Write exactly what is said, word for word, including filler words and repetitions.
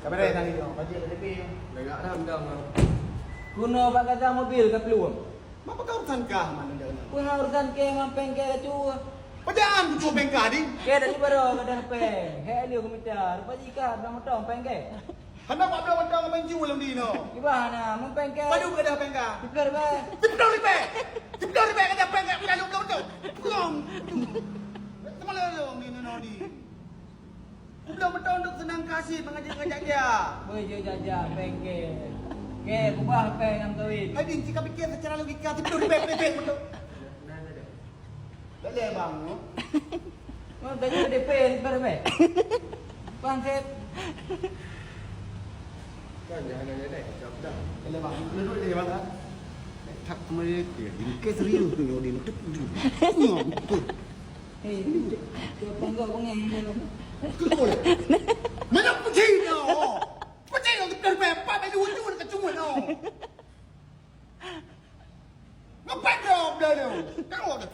Ka beres tadi tu, bajet K T P. Lagak dah undang. Kuno bak gata mobil ka peulueng. Apa kau urusan kah mana dia kena? Peue urusan kèe ngon péng kèe ka cuba. Pajaan kucue péng kah di? Kèe dak cuba dah gadah péng. Hek lé kumita. Rupa jika dah motong péng kèe. Hana buat bloe mantong abang ju lom di no. Iba hana, mun péng kèe. Padum gadah péng kah? Siploh ribèe. Siploh ribèe. Siploh ribèe gadah péng kah, pula lom bloe mantong. Pulang. Teuma lom di no di. Bloe mantong duk seunang kasih mengajak-ngajak dia. Beuh, jeuet jak-jak péng kèe. Kèe, kubah péng nyang kawin. Hai, Din, jika pikir secara logika, siploh ribèe, ribèe mantong. Boleh bang. Oh, tadi ada pay, ada pay. Bang, saya Kan jangan ada deh, jawab dah. Boleh bang. Duduk je bang. Tak kembali ke. Ini ke serius tu, ni untuk. Eh, dia panggil bunga. Kekol. Mana kucing tu? Kucing yang kita berempat baju lucu dekat cuma tu. Ngapain kau dah tu? Kau tu.